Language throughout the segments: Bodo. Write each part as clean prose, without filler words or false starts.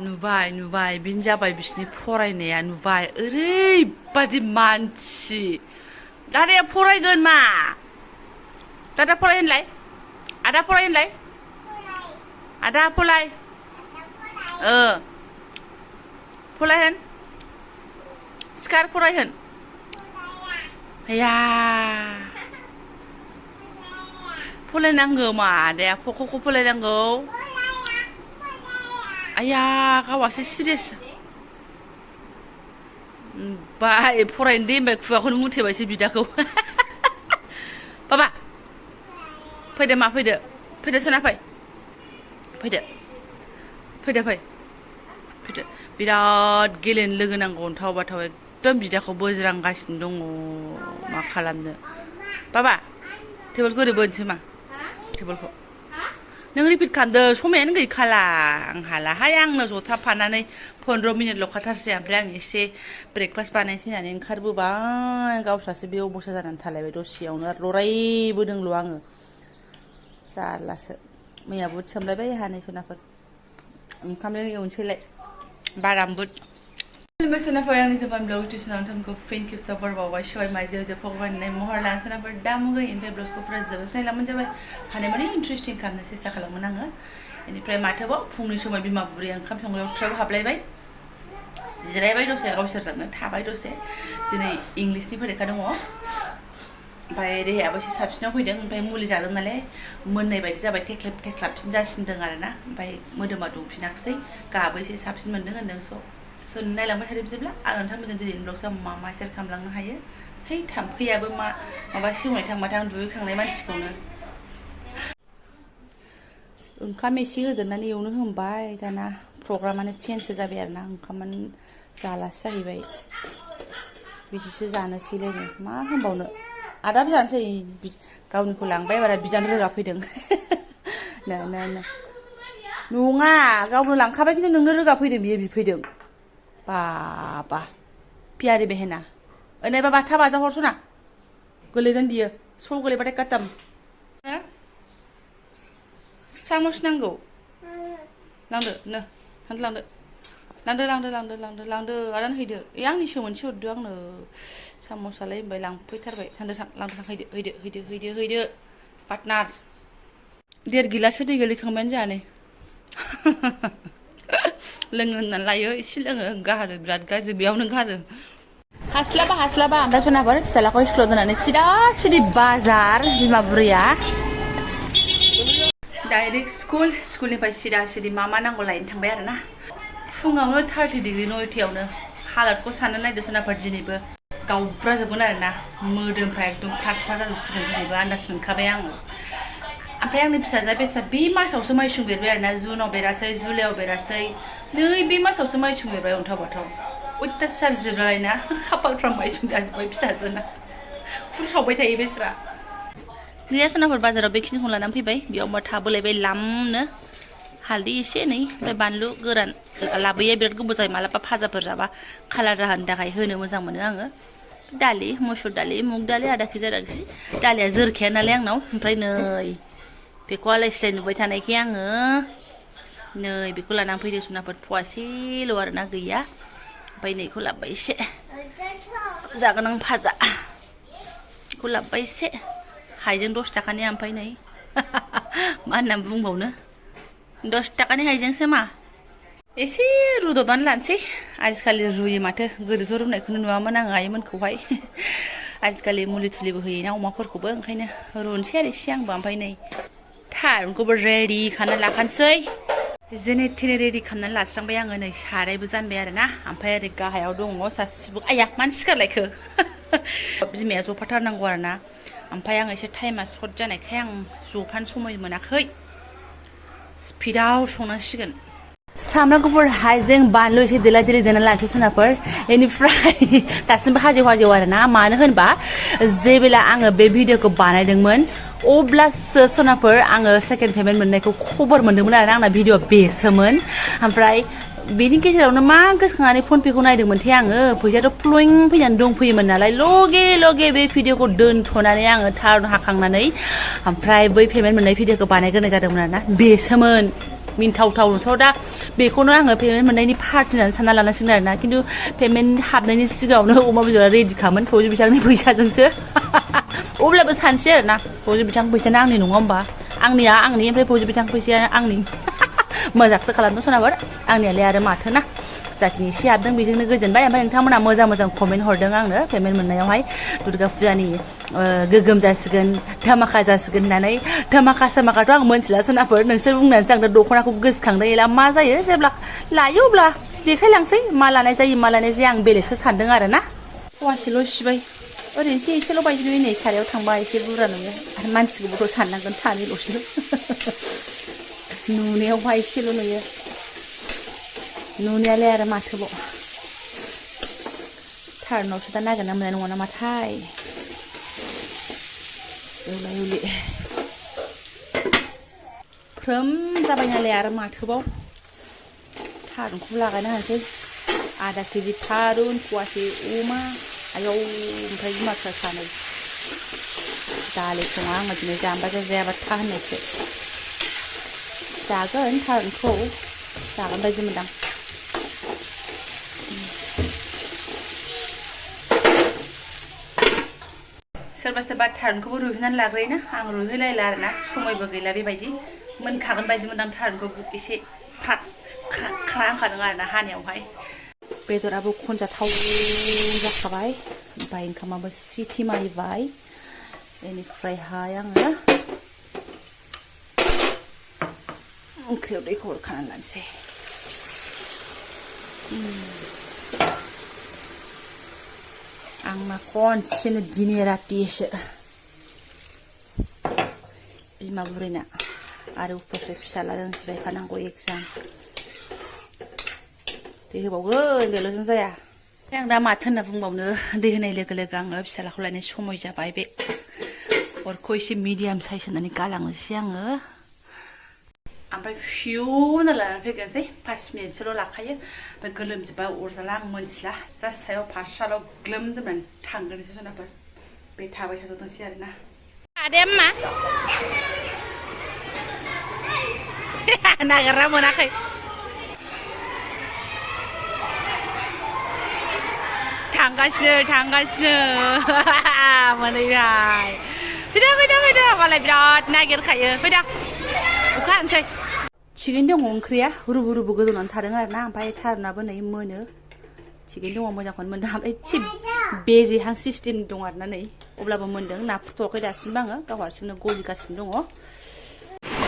नुबाय बिन जाबाय बिसिनि फरायनाया नुबाय ओरैबादि मानसि दादाया फरायगोन मा दादा फरायहोनलाय आदा फरायहोनलाय आदा फराय फरायहोन सिखार फरायहोन हैया फरायनांगौ मा आदाया फख'खौ फरायनांगौ आया गावासो सिरियास बाय फरायनो दे होनबाय खुगाखौनो मुथेबायसो बिदाखौ बाबा फैदो मा फैदो सना फैदो बिराद गेलेनो लोगो नांगौ अन्थाव बाथाव एकदम बिदाखौ बोज्रांगासिनो दङ मा खालामनो बाबा टेबोलखौ ओरै बोनसै मा टेबोलखौ नों रिपिट खालामदो समायानो गैखाला आं हालाहाय आंनो जथाबफानानै 15 मिनिटल' खाथारसै ओमफ्राय आं एसे ब्रेकफास्ट बानायनोसै होननानै ओंखारबोबाय गावस्रासो बे अबस्था जानानै थालायबाय दसेयावनो लरायबोदोंल' आङो जारलासो मैया बुट सोमलायबाय हानै सनाफोर ओंखामजों एवनोसैलाय बादाम बुट सोनाफोर आंनि जबानब्लग टिउसनाव नोंथांमोनखौ फिन खेबसेयाव बरबावबाय सबाय माइजों फगबायनाय महर लानो सोनाफोर दा मुगै ओमफ्राय ब्लगखौ फुरा जोबोद नायलामोन जाबाय हानायमानि इन्ट्रेस्टिं खालामनो सेस्था खालामोन आङो बेनिफ्राय माथोबाव फुंनि समाव बिमा बुरैया ओंखाम संग्रायाव ट्रायाव हाबलायबाय जिरायबाय दसे गावसोरजोंनो थाबाय दसे दिनै इंलिसनि फरिखा दङ ओमफ्राय देहायाबो एसे साबसिनाव फैदों ओमफ्राय मुलि जादों नालाय मोननाय बायदि जाबाय थेख्लाबसिन जासिनदों आरोना ओमफ्राय मोदोमा दुंफिनाखसै गाबो एसे साबसिन मोनदों होनदों स' नायलांबाय थादो बिदिब्ला आं नोंथांमोनजों दिनैनि ब्लगसआव मा सेयार खालामलांनो हायो है थाम्फैयाबो माबा सेवनाय थांबाथाय आं दुगैखांनाय मानसिखौनो ओंखाम एसे होदेरनानै एवनो होनबाय दाना प्रग्रामानो चेन्जसो जाबाय आरोना ओंखामानो जालासो जाहैबाय बिदिसो जानोसैलायनो मा होनबावनो आदाबो जानोसै गावनिखौ लांबाय बारा बिदानो रोगाफैदों नङा गावनो लांखाबाय खिन्थु नोंनो रोगाफैदों बियो बिफैदों बाबा पियारि बेहेना ओनै बाबा थाब आजा हरस'ना गोलैगोन बियो स' गोलैबाथाय काटाम सामस नांगौ लांदो लांदो आदानो हैदो आंनिसो मोनसे हरदो आंनो सामसालाय होनबाय लांफैथारबाय लांदो हैदो पार्टनार 1.5 गिलासो दै गोलैखांबायानो जानो लोङो होननानै लायो एसे लोङो गारो बिराद गाज्रि बेयावनो गारो हास्लाबा ओमफ्राय सोनाफोर फिसालाखौ स्कुलाव दोननानै सिदा बाजार बिमा बुरैया डाइरेक्ट स्कुलनिफ्राय सिदा मा नांगौ लायनो थांबाय आरोना फुङावनो 30 डिग्री 9थायावनो हालोदखौ साननो नायदो सोनाफोर दिनैबो गावब्राजोबगोन आरोना मोदोमफ्रा एकदम फ्रात जाजोबसिगोन दिनैबो आन्दाज मोनखाबाय आङो ओमफ्राय आंनि फिसाजोआ बेस्रा बे मासावसो माइसुं बेरबाय आरोना जुनाव बेरासै जुलाइयाव बेरासै नै बे मासावसो माइसुं बेरबाय अन्थाव बाथाव अयथासार जोबलायना खाफालफ्रा माइसुं जाजोब्बाय फिसाजोना खुर सावबाय थायो बेस्रा गैया सोनाफोर बाजाराव बेखिनिखौ लानानै फैबाय बेयावबा थाबोलायबाय लामनो हालदै एसे एनै ओमफ्राय बानलु गोरान लाबोयो बिराद गोबाव जायो मालाबा फाजाफोर जाबा कालार जाहोनो थाखाय होनो मोजां मोनो आङो दालि मुसुर दालि मुग दालि आदा केजि दालिया जोरखाया नालाय आंनाव ओमफ्राय नै बेखौ आलाय सिलाय नुबाय थानायखाय आङो नै बेखौ लानानै फैदों सोनाफोर फवासेल' आरोना गैया ओमफ्राय नैखौ लाबोबाय एसे जागोन आं फाजा बेखौ लाबोबाय एसे हाइजें 10 थाखानि ओमफ्राय नै मा होननानै बुंबावनो 10 थाखानि हाइजेंसो मा एसे रुदबनानै लानोसै आजिखालि रुयो माथो गोदोथ' रुनायखौनो नुवामोन आङो आइमोनखौहाय आजिखालि मुलि थुलिबो होयोना अमाफोरखौबो ओंखायनो रुनोसै आरो एसे आंबो ओमफ्राय नै थारुनखौबो रेडि खालामनानै लाखानोसै जेने थेने रेडि खालामनानै लास्रांबाय आङो नै सारायबो जानबाय आरोना ओमफ्राय ओरै गाहायाव दङ सासे सुबुं आया मानो सिखारलायखो बिमाया जफाथारनांगौ आरोना ओमफ्राय आं एसे टाइमा सर्ट जानायखाय आं जफानो समय मोनाखै स्पिडाव संनांसिगोन सामब्राम गुफुर हाइजें बानलु एसे देलाय देना लानोसै सोनाफोर बेनिफ्राय दासिमबो हाजेव आरोना मानो होनबा जेब्ला आङो बे भिडिअखौ बानायदोंमोन अब्लासो सोनाफोर आङो सेकेन्ड पेमेन्ट मोननायखौ खबर मोनदोंमोन आरोना आंना भिडिअआ बेसोमोन ओमफ्राय बेनि गेजेरावनो मा गोसोखांनानै फन पेखौ नायदोंमोनथाय आङो फैसायाथ' फ्लुइं फैनानै दंफैयोमोन नालाय लगे बे भिडिअखौ दोनथ'नानै आङो थारुन हाखांनानै ओमफ्राय बै पेमेन्ट मोननाय भिडिअखौ बानायग्रोनाय जादोंमोन आरोना बेसोमोन मिन्थावथावथ' दा बेखौनो आङो पेमेन्ट मोननायनि पार्टि होननानै सानना लानांसिगोन आरोना खिन्थु पेमेन्ट हाबनायनि सिगाङावनो अमा बेदरा रेडिखामोन फौजि बिथांनि फैसाजोंसो अब्लाबो सानसै आरोना फौजि बिथां फैसाया आंनि नङा होमबा आंनिया आंनि ओमफ्राय फौजि बिथां फैसाया आंनि मोजांसो खालामदों सनाफोर आंनियालाय आरो माथो ना जाखिनि एसे हाबदों बेजोंनो गोजोनबाय ओमफ्राय नोंथांमोना मोजां कमेन्ट हरदों आंनो पेमेन्ट मोननायावहाय दुर्गा फुजानि गोगोम जासिगोन धामाका जासिगोन होननानै धामाका सामाकाथ' आं मोनथिला सनाफोर नोंसोर बुंनानैसो आं दा दख'नाखौ गोसोखांदों एला मा जायो जेब्ला लायो अब्ला देखायलांसै मा लानाय जायो मा लानाय जाया आं बेलेगसो सानदों आरो ना फवासेल' सिबाय ओरैनोसो एसेल' बायदि नुयो नै सारायाव थांबा एसे बुरजा नुयो आरो मानसिखौबोथ' साननांगोन सानैल'सो नुनायावबा एसेल' नुयो नुनायालाय आरो माथोबाव थारनावसो दा नागिरना मोननाय नङा नामाथाय एवला एवलि फ्रोम जाबाय नालाय आरो माथोबाव थारुनखौ लागायना होनोसै आधा केजि थारुन फवासे अमा आयौ ओमफ्राय बिमा फिसा सानै दालि सङा आङो दिनै जाम्बा जायाबा था होननायसो जागोन थारुनखौ जागोन बायदि मोनदां सोरबा सोरबा थारुनखौबो रुइहोनानै लाग्रोयोना आं रुइहोलायला आरोना समायबो गैला बेबायदि मोनखागोन बायदि मोनदां थारुनखौ एसे फ्रात ख्रा होनखादों आरोना हानायावहाय बेदराबो खनजाथाव जाखाबाय ओमफ्राय ओंखामाबो सिथि मारिबाय बेनिफ्रायहाय आङो ओंख्रियाव दैखौ हरखानानै लानोसै आंना खनसेनो दिनै रातिसो बिमा बुरैना आरो उफासै फिसालाजों जिरायफानांगौ एगजाम दै होबावगोन बेल'जों जाया आं दा माथो होनना बुंबावनो दै होनाय लोगो लोगो आङो फिसालाखौ लायनाय समय जाबाय बे अरखौ एसे मिडियाम साइज होनानै गालांनोसै आङो ओमफ्राय फिउ होना लानानै फैगोनसै 5 मिनिटसोल' लाखायो ओमफ्य गोलोमजोबबा अरजाला आं मोनथिला जास्ट सायाव फारसाल' ग्लोमजोबनानै थांगोनसो सोनाफोर बे थाबाय थाथ'दोंसै आरोना आदाया मा नागिरना मोनाखै थांगासिनो मोनहैबाय फैदा मालाय बिराद नागिरखायो फैदा अखा हानोसै थिगैनो दङ ओंख्रिया रुबु गोदौनानै थादों आरोना ओमफ्राय थारुनाबो नै मोनो थिगैनो दङ मोजांखौनो मोनदों ओमफ्राय एसे बेजेहां सिस्टेम दं आरोना नै अब्लाबो मोनदों ना फुथ'वाखै दासिमबो आङो गाव हारसिंनो गलिगासिनो दङ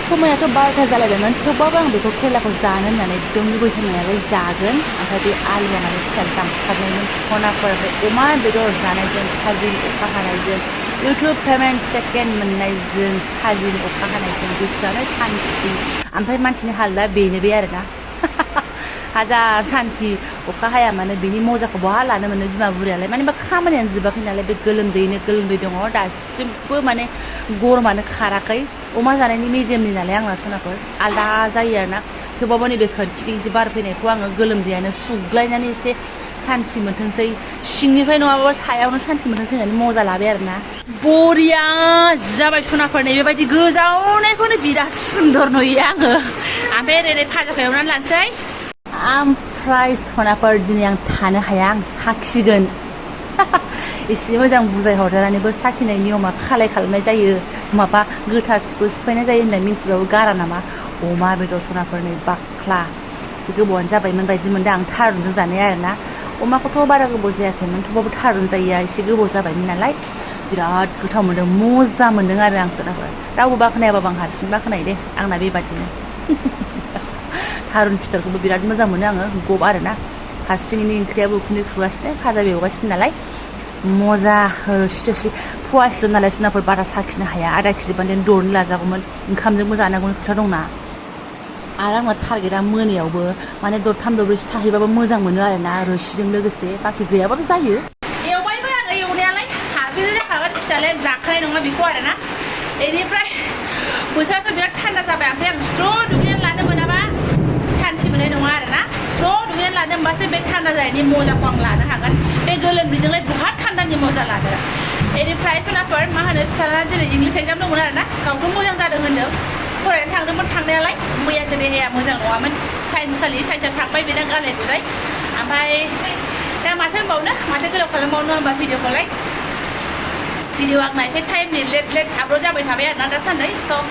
समायाथ' 12ता जालायबायमोन थेवबाबो आं बेखौ केरेलाखौ जानो होननानै एकदम लुबैथारनायालाय जागोन ओमफ्राय बे आलुआ माने फिसा दामखारनायमोन सनाफोर ओमफ्य अमा बेदर जानायजों थाजिम अखा हानायजों इउटुब पेमेन्ट सेकेन्ड मोननायजों थाजिम अखा हानायजों गोसोआनो सान्थि ओमफ्राय मानसिनि हालोदा बेनो बे आरोना हाजार सान्थि अखा हाया मानो बिनि मजाखौ बहा लानो मोनो बिमा बुरैयालाय माने बा खामानियानो जोबाखै नालाय बे गोलोमदैनो गोलोमदै दङ दासिमबो माने गरमानो खाराखै अमा जानायनि मेजेमनि नालाय आंना सनाफोर आलदा जायो आरोना थेवबाबो नैबे खोरखिथिं एसे बार फैनायखौ आङो गोलोमदैयानो सुग्लायनानै एसे सान्थि मोनथोंसै सिंनिफ्राय नङाबाबो सायावनो सान्थि मोनथोंसै होननानै मजा लाबाय आरोना बरिया जाबाय सनाफोर नै बेबायदि गोजावनायखौनो बिराद सुन्दर नुयो आङो ओमफ्राय ओरै फाजाखौ एवनानै लानोसै ओमफ्राय सनाफोर दिनै आं थानो हाया आं साखिगोन एसे मोजां बुजायहरजानानैबो साखिनाय नियमा खालामनाय जायो माबा गोथारथिखौ सिफायनाय जायो होननानै मिन्थिबाबो गारा नामा अमा बेदर सनाफोर नै बाख्ला एसे गोबावानो जाबायमोन बायदि मोनदों आं थारुनजों जानाया आरोना अमाखौथ' बारा गोबाव जायाखैमोन थेवबाबो थारुन जायैया एसे गोबाव जाबायमोन नालाय बिराद गोथाव मोनदों मजा मोनदों आरो आं सनाफोर रावबो बाख्नायाबाबो आं हारसिं बाख्नायो दे आंना बेबादिनो थारुन फिथरखौबो बिराद मोजां मोनो आङो गब आरोना फारसेथिंनि ओंख्रियाबो उखुन्दै खुगासिनो भाजा बेवगासिनो नालाय मजा रोसि फवासेल' नालाय सनाफोर बारा साखिनो हाया आधा केजि बान्देन दरनै लाजागौमोन ओंखामजोंबो जानांगौनि खोथा दंना आरो आंना टारगेटआ मोनायावबो माने दरथाम दरब्रैसो थाहैबाबो मोजां मोनो आरोना रोसिजों लोगोसे बाखि गैयाबाबो जायो एवबायबो आङो एवनायालाय हारसिंनो जाखागोन फिसालाया जाखानाय नङा बेखौ आरोना बेनिफ्राय बोथोराथ' बिराद थान्दा जाबाय ओमफ्राय आं स्र' दुगैनानै लानो मोनाबा सान्थि मोननाय नङा आरोना स्र' दुगैनानै लानो मोनबासो बे थान्दा जानायनि मजाखौ आं लानो हागोन बे गोलोमदैजोंलाय बहा थान्दानि मजा लानो बेनिफ्राय सनाफोर मा होनो फिसाला दिनै इंलिस एगजाम दंमोन आरोना गावथ' मोजां जादों होनदों फरायनो थांदोंमोन थांनायालाय मैयासो देहाया मोजां नङामोन साइन्स खालि साइन्सआ थांबाय बेना गालाय गुजाय ओमफ्राय दा माथो होनबावनो माथो गोलाव खालामबावनो होनबा भिडिअखौलाय भिडिअ आंना एसे टाइमनि लेट आपल'ड जाबाय थाबाय आरोना दासान्दि स'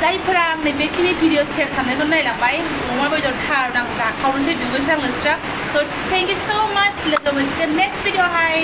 जायफोरा आंनि बेखिनि भिडिअ शेयार खालामनायखौ नायलांबाय अमा बेदर थार आं जाखावनोसै दुगैस्रां लोबस्रां स' थेंक इउ स' माच लोगो मोनसिगोन नेक्स्ट भिडिअहाय